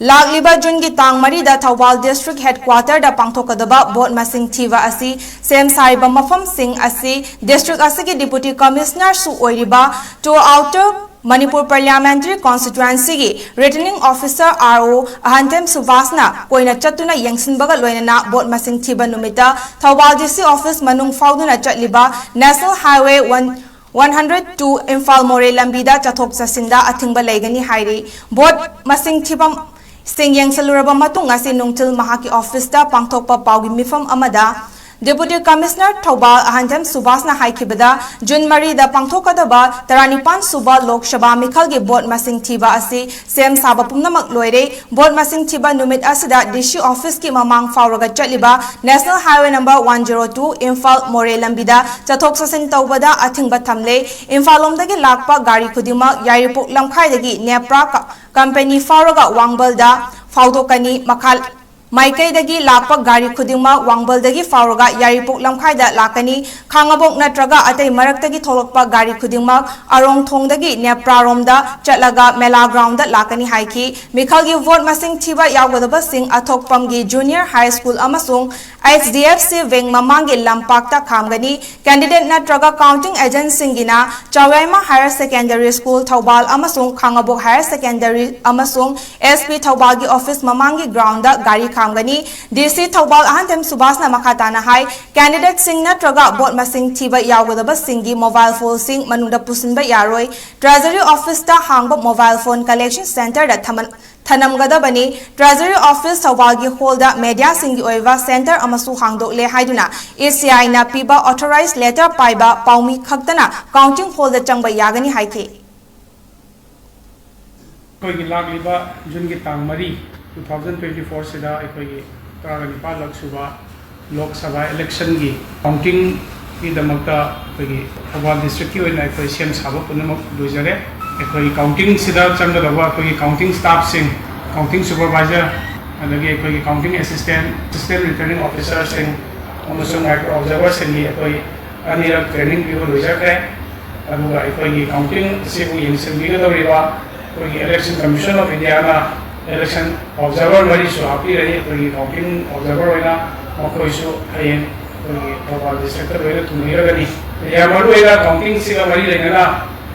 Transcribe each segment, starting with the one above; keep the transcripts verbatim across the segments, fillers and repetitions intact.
ꯂꯥꯛꯂꯤꯕ ꯖꯨꯟꯒꯤ ꯇꯥꯡ ꯃꯔꯤꯗ ꯊꯧꯕꯥꯜ ꯗꯤꯁꯇ꯭ꯔꯤꯛ ꯍꯦꯗꯀ꯭ꯋꯥꯇꯔꯗ ꯄꯥꯡꯊꯣꯛꯀꯗꯕ ꯚꯣꯠ ꯃꯁꯤꯡ ꯊꯤꯕ ꯑꯁꯤ ꯁꯦꯝ ꯁꯥꯔꯤꯕ ꯃꯐꯝꯁꯤꯡ ꯑꯁꯤ ꯗꯤꯁꯇ꯭ꯔꯤꯛ ꯑꯁꯤꯒꯤ ꯗꯤꯄꯨꯇꯤ ꯀꯃꯤꯁꯅꯔꯁꯨ ꯑꯣꯏꯔꯤꯕ ꯇꯨ ꯑꯥꯎꯇꯔ ꯃꯅꯤꯄꯨꯔ ꯄꯥꯔꯂꯤꯌꯥꯃꯦꯟꯇꯔꯤ ꯀꯣꯟꯁꯇꯤꯇ꯭ꯋꯦꯟꯁꯤꯒꯤ returning officer R O Ahanthem ꯁꯨꯕꯥꯁꯅ ꯀꯣꯏꯅ ꯆꯠꯇꯨꯅ ꯌꯦꯡꯁꯤꯟꯕꯒ ꯂꯣꯏꯅꯅ ꯚꯣꯠ ꯃꯁꯤꯡ ꯊꯤꯕ ꯅꯨꯃꯤꯠꯇ ꯊꯧꯕꯥꯜ ꯗꯤ ꯁꯤ ꯑꯣꯐꯤꯁ ꯃꯅꯨꯡ ꯐꯥꯎꯗꯨꯅ ꯆꯠꯂꯤꯕ national highway one one hundred two Imphal ꯃꯣꯔꯦ ꯂꯝꯕꯤꯗ ꯆꯠꯊꯣꯛ ꯆꯠꯁꯤꯟꯗ ꯑꯊꯤꯡꯕ ꯂꯩꯒꯅꯤ ꯍꯥꯏꯔꯤ꯫ ꯚꯣꯠ ꯃꯁꯤꯡ ꯊꯤꯐꯝꯁꯤꯡ ꯌꯦꯡꯁꯤꯜꯂꯨꯔꯕ ꯃꯇꯨꯡ ꯉꯁꯤ ꯅꯨꯡꯊꯤꯜ ꯃꯍꯥꯛꯀꯤ ꯑꯣꯐꯤꯁꯇ ꯄꯥꯡꯊꯣꯛꯄ ꯄꯥꯎꯒꯤ ꯃꯤꯐꯝ ꯑꯃꯗ ꯗꯤꯄꯨꯇꯤ ꯀꯃꯤꯁꯅꯔ ꯊꯧꯕꯥꯜ ꯑꯍꯟꯊꯦꯝ ꯁꯨꯕꯥꯁꯅ ꯍꯥꯏꯈꯤꯕꯗ ꯖꯨꯟ ꯃꯔꯤꯗ ꯄꯥꯡꯊꯣꯛꯀꯗꯕ ꯇꯔꯥꯅꯤꯄꯥꯟ ꯁꯨꯕ ꯂꯣꯛ ꯁꯚꯥ ꯃꯤꯈꯜꯒꯤ ꯚꯣꯠ ꯃꯁꯤꯡ ꯊꯤꯕ ꯑꯁꯤ ꯁꯦꯝ ꯁꯥꯕ ꯄꯨꯝꯅꯃꯛ ꯂꯣꯏꯔꯦ꯫ ꯚꯣꯠ ꯃꯁꯤꯡ ꯊꯤꯕ ꯅꯨꯃꯤꯠ ꯑꯁꯤꯗ ꯗꯤ ꯁꯤ ꯑꯣꯐꯤꯁꯀꯤ ꯃꯃꯥꯡ ꯐꯥꯎꯔꯒ ꯆꯠꯂꯤꯕ national highway number one zero two Imphal ꯃꯣꯔꯦ ꯂꯝꯕꯤꯗ ꯆꯠꯊꯣꯛ ꯆꯠꯁꯤꯟ ꯇꯧꯕꯗ ꯑꯊꯤꯡꯕ ꯊꯝꯂꯦ꯫ ꯏꯝꯐꯥꯜ ꯂꯣꯝꯗꯒꯤ ꯂꯥꯛꯄ ꯒꯥꯔꯤ ꯈꯨꯗꯤꯡꯃꯛ ꯌꯥꯏꯔꯤꯄꯣꯛ ꯂꯝꯈꯥꯏꯗꯒꯤ ꯅꯦꯄ꯭ꯔꯥ ꯀ-, ꯀꯝꯄꯦꯅꯤ ꯐꯥꯎꯔꯒ ꯋꯥꯡꯕꯜꯗ ꯐꯥꯎꯗꯣꯛꯀꯅꯤ꯫ ꯃꯈꯥ ꯃꯥꯏꯀꯩꯗꯒꯤ ꯂꯥꯛꯄ ꯒꯥꯔꯤ ꯈꯨꯗꯤꯡꯃꯛ ꯋꯥꯡꯕꯜꯗꯒꯤ ꯐꯥꯎꯔꯒ ꯌꯥꯏꯔꯤꯄꯣꯛ ꯂꯝꯈꯥꯏꯗ ꯂꯥꯛꯀꯅꯤ꯫ ꯈꯥꯉꯕꯣꯛ ꯅꯠꯇ꯭ꯔꯒ ꯑꯇꯩ ꯃꯔꯛꯇꯒꯤ ꯊꯣꯛꯂꯛꯄ ꯒꯥꯔꯤ ꯈꯨꯗꯤꯡꯃꯛ ꯑꯔꯣꯡ ꯊꯣꯡꯗꯒꯤ ꯅꯦꯄ꯭ꯔꯥꯔꯣꯝꯗ ꯆꯠꯂꯒ ꯃꯦꯂꯥ ꯒ꯭ꯔꯥꯎꯟꯗ ꯂꯥꯛꯀꯅꯤ ꯍꯥꯏꯈꯤ꯫ ꯃꯤꯈꯜꯒꯤ ꯚꯣꯠ ꯃꯁꯤꯡ ꯊꯤꯕ ꯌꯥꯎꯒꯗꯕꯁꯤꯡ ꯑꯊꯣꯛꯄꯝꯒꯤ ꯖꯨꯅꯤꯌꯔ ꯍꯥꯏ ꯁ꯭ꯀꯨꯜ ꯑꯃꯁꯨꯡ H D F C wing ꯃꯃꯥꯡꯒꯤ ꯂꯝꯄꯥꯛꯇ ꯈꯥꯝꯒꯅꯤ꯫ ꯀꯦꯟꯗꯤꯗꯦꯠ ꯅꯠꯇ꯭ꯔꯒ ꯀꯥꯎꯟꯇꯤꯡ ꯑꯦꯖꯦꯟꯠꯁꯤꯡꯒꯤꯅ ꯆꯥꯎꯌꯥꯏꯃ ꯍꯥꯌꯔ ꯁꯦꯀꯦꯟꯗꯔꯤ ꯁ꯭ꯀꯨꯜ ꯊꯧꯕꯥꯜ ꯑꯃꯁꯨꯡ ꯈꯥꯉꯕꯣꯛ ꯍꯥꯌꯔ ꯁꯦꯀꯦꯟꯗꯔꯤ ꯑꯃꯁꯨꯡ ꯑꯦꯁ ꯄꯤ ꯊꯧꯕꯥꯜꯒꯤ ꯑꯣꯐꯤꯁ ꯃꯃꯥꯡꯒꯤ ꯒ꯭ꯔꯥꯎꯟꯗ ꯒꯥꯔꯤ ꯈꯥꯝꯒꯅꯤ꯫ ꯗꯤ ꯁꯤ ꯊꯧꯕꯥꯜ ꯑꯍꯟꯊꯦꯝ ꯁꯨꯕꯥꯁꯅ ꯃꯈꯥ ꯇꯥꯅ ꯍꯥꯏ, ꯀꯦꯟꯗꯤꯗꯦꯠꯁꯤꯡ ꯅꯠꯇ꯭ꯔꯒ ꯚꯣꯠ ꯃꯁꯤꯡ ꯊꯤꯕ ꯌꯥꯎꯒꯗꯕꯁꯤꯡꯒꯤ ꯃꯣꯕꯥꯏꯜ ꯐꯣꯟꯁꯤꯡ ꯃꯅꯨꯡꯗ ꯄꯨꯁꯤꯟꯕ ꯌꯥꯔꯣꯏ꯫ ꯇ꯭ꯔꯦꯖꯔꯤ ꯑꯣꯐꯤꯁꯇ ꯍꯥꯡꯕ ꯃꯣꯕꯥꯏꯜ ꯐꯣꯟ ꯀꯂꯦꯛꯁꯟ ꯁꯦꯟꯇꯔꯗ ꯊꯃꯟ-, ꯊꯅꯝꯒꯗꯕꯅꯤ꯫ ꯇ꯭ꯔꯦꯖꯔꯤ ꯑꯣꯐꯤꯁ ꯊꯧꯕꯥꯜꯒꯤ ꯍꯣꯜꯗ ꯃꯦꯗꯤꯌꯥꯁꯤꯡꯒꯤ ꯑꯣꯏꯕ ꯁꯦꯟꯇꯔ ꯑꯃꯁꯨ ꯍꯥꯡꯗꯣꯛꯂꯦ ꯍꯥꯏꯗꯨꯅ ꯏ ꯁꯤ ꯑꯥꯏꯅ ꯄꯤꯕ ꯑꯣꯊꯣꯔꯥꯏꯖ ꯂꯦꯇꯔ ꯄꯥꯏꯕ ꯄꯥꯎꯃꯤ ꯈꯛꯇꯅ ꯀꯥꯎꯟꯇꯤꯡ ꯍꯣꯜꯗ ꯆꯪꯕ ꯌꯥꯒꯅꯤ ꯍꯥꯏꯈꯤ꯫ ꯑꯩꯈꯣꯏꯒꯤ ꯂꯥꯛꯂꯤꯕ ꯖꯨꯟꯒꯤ ꯇꯥꯡ ꯃꯔꯤ, two thousand twenty four ꯁꯤꯗ ꯑꯩꯈꯣꯏꯒꯤ ꯇꯔꯥꯒ ꯅꯤꯄꯥꯜ ꯂꯛ ꯁꯨꯕ ꯂꯣꯛ ꯁꯚꯥ ꯏꯂꯦꯛꯁꯟꯒꯤ ꯀꯥꯎꯟꯇꯤꯡꯒꯤꯗꯃꯛꯇ ꯑꯩꯈꯣꯏꯒꯤ ꯊꯧꯕꯥꯜ ꯗꯤꯁꯇ꯭ꯔꯤꯛꯀꯤ ꯑꯣꯏꯅ ꯑꯩꯈꯣꯏ ꯁꯦꯝ ꯁꯥꯕ ꯄꯨꯝꯅꯃꯛ ꯂꯣꯏꯖꯔꯦ꯫ ꯑꯩꯈꯣꯏꯒꯤ ꯀꯥꯎꯟꯇꯤꯡꯁꯤꯗ ꯆꯪꯒꯗꯧꯕ ꯑꯩꯈꯣꯏꯒꯤ ꯀꯥꯎꯟꯇꯤꯡ ꯁ꯭ꯇꯥꯐꯁꯤꯡ, ꯀꯥꯎꯟꯇꯤꯡ ꯁꯨꯄꯔꯚꯥꯏꯖꯔ, ꯑꯗꯒꯤ ꯑꯩꯈꯣꯏꯒꯤ ꯀꯥꯎꯟꯇꯤꯡ ꯑꯦꯁꯤꯁꯇꯦꯟꯠ, ꯑꯦꯁꯤꯁꯇꯦꯟꯠ ꯔꯤꯇꯔꯅꯤꯡ ꯑꯣꯐꯤꯁꯥꯔꯁꯤꯡ ꯑꯃꯁꯨꯡ ꯃꯥꯏꯀ꯭ꯔꯣ ꯑꯣꯕꯖꯥꯔꯚꯔꯁꯤꯡꯒꯤ ꯑꯩꯈꯣꯏ ꯑꯅꯤꯔꯛ ꯇ꯭ꯔꯦꯅꯤꯡ ꯄꯤꯕ ꯂꯣꯏꯖꯈ꯭ꯔꯦ꯫ ꯑꯗꯨꯒ ꯑꯩꯈꯣꯏꯒꯤ ꯀꯥꯎꯟꯇꯤꯡ ꯑꯁꯤꯕꯨ ꯌꯦꯡꯁꯤꯟꯕꯤꯒꯗꯧꯔꯤꯕ ꯑꯩꯈꯣꯏꯒꯤ election commission of Indian election observer ꯃꯔꯤꯁꯨ ꯍꯥꯞꯄꯤꯔꯛꯏ꯫ ꯑꯩꯈꯣꯏꯒꯤ counting observer ꯑꯣꯏꯅ ꯃꯈꯣꯏꯁꯨ ꯍꯌꯦꯡ ꯑꯩꯈꯣꯏꯒꯤ ꯊꯧꯕꯥꯜ districtꯇ ꯂꯣꯏꯅ ꯊꯨꯡꯕꯤꯔꯒꯅꯤ꯫ ꯌꯥꯝ ꯃꯔꯨ ꯑꯣꯏꯅ countingꯁꯤꯒ ꯃꯔꯤ ꯂꯩꯅꯅ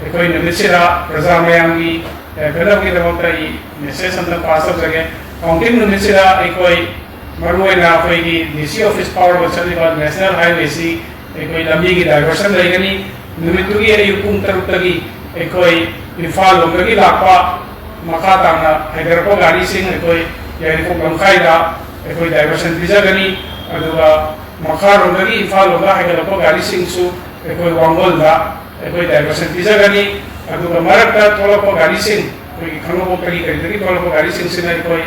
ꯑꯩꯈꯣꯏ ꯅꯨꯃꯤꯠꯁꯤꯗ ꯄ꯭ꯔꯖꯥ ꯃꯌꯥꯝꯒꯤ ꯌꯥꯏꯐꯅꯕꯒꯤꯗꯃꯛꯇ ꯑꯩ message ꯑꯝꯇ pass ꯇꯧꯖꯒꯦ꯫ Counting ꯅꯨꯃꯤꯠꯁꯤꯗ ꯑꯩꯈꯣꯏ ꯃꯔꯨ ꯑꯣꯏꯅ ꯑꯩꯈꯣꯏꯒꯤ DC office ꯐꯥꯎꯔꯒ ꯆꯠꯂꯤꯕ national highwayꯁꯤ ꯑꯩꯈꯣꯏ ꯂꯝꯕꯤꯒꯤ diversion ꯂꯩꯒꯅꯤ꯫ ꯅꯨꯃꯤꯠꯇꯨꯒꯤ ꯑꯌꯨꯛ ꯄꯨꯡ ꯇꯔꯨꯛꯇꯒꯤ ꯑꯩꯈꯣꯏ ꯏꯝꯐꯥꯜ ꯂꯣꯝꯗꯒꯤ ꯂꯥꯛꯄ ꯃꯈꯥ ꯇꯥꯅ ꯍꯥꯏꯊꯔꯛꯄ ꯒꯥꯔꯤꯁꯤꯡ ꯑꯩꯈꯣꯏ ꯌꯥꯏꯔꯤꯄꯣꯛ ꯂꯝꯈꯥꯏꯗ ꯑꯩꯈꯣꯏ diversion ꯄꯤꯖꯒꯅꯤ꯫ ꯑꯗꯨꯒ ꯃꯈꯥꯔꯣꯝꯗꯒꯤ ꯏꯝꯐꯥꯜ ꯂꯣꯝꯗ ꯍꯥꯏꯒꯠꯂꯛꯄ ꯒꯥꯔꯤꯁꯤꯡꯁꯨ ꯑꯩꯈꯣꯏ ꯋꯥꯡꯒꯣꯜꯗ ꯑꯩꯈꯣꯏ diversion ꯄꯤꯖꯒꯅꯤ꯫ ꯑꯗꯨꯒ ꯃꯔꯛꯇ ꯊꯣꯛꯂꯛꯄ ꯒꯥꯔꯤꯁꯤꯡ, ꯑꯩꯈꯣꯏꯒꯤ ꯈꯥꯡꯉꯕꯣꯛꯇꯒꯤ ꯀꯔꯤꯗꯒꯤ ꯊꯣꯛꯂꯛꯄ ꯒꯥꯔꯤꯁꯤꯡꯁꯤꯅ ꯑꯩꯈꯣꯏ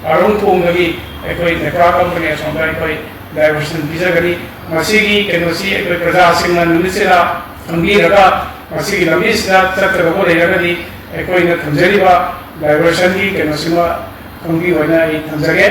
ꯑꯔꯣꯡ ꯊꯣꯡꯗꯒꯤ ꯑꯩꯈꯣꯏ ꯅꯦꯄ꯭ꯔꯥ company ꯑꯁꯣꯝꯗ ꯑꯩꯈꯣꯏ diversion ꯄꯤꯖꯒꯅꯤ꯫ ꯃꯁꯤꯒꯤ ꯀꯩꯅꯣꯁꯤ ꯑꯩꯈꯣꯏ ꯄ꯭ꯔꯖꯥꯁꯤꯡꯅ ꯅꯨꯃꯤꯠꯁꯤꯗ ꯈꯪꯕꯤꯔꯒ ꯃꯁꯤꯒꯤ ꯂꯝꯕꯤꯁꯤꯗ ꯆꯠꯀꯗꯧꯕ ꯂꯩꯔꯒꯗꯤ ꯑꯩꯈꯣꯏꯅ ꯊꯝꯖꯔꯤꯕ diversionꯒꯤ ꯀꯩꯅꯣꯁꯤꯃ ꯈꯪꯕꯤꯌꯨ ꯍꯥꯏꯅ ꯑꯩ ꯊꯝꯖꯒꯦ꯫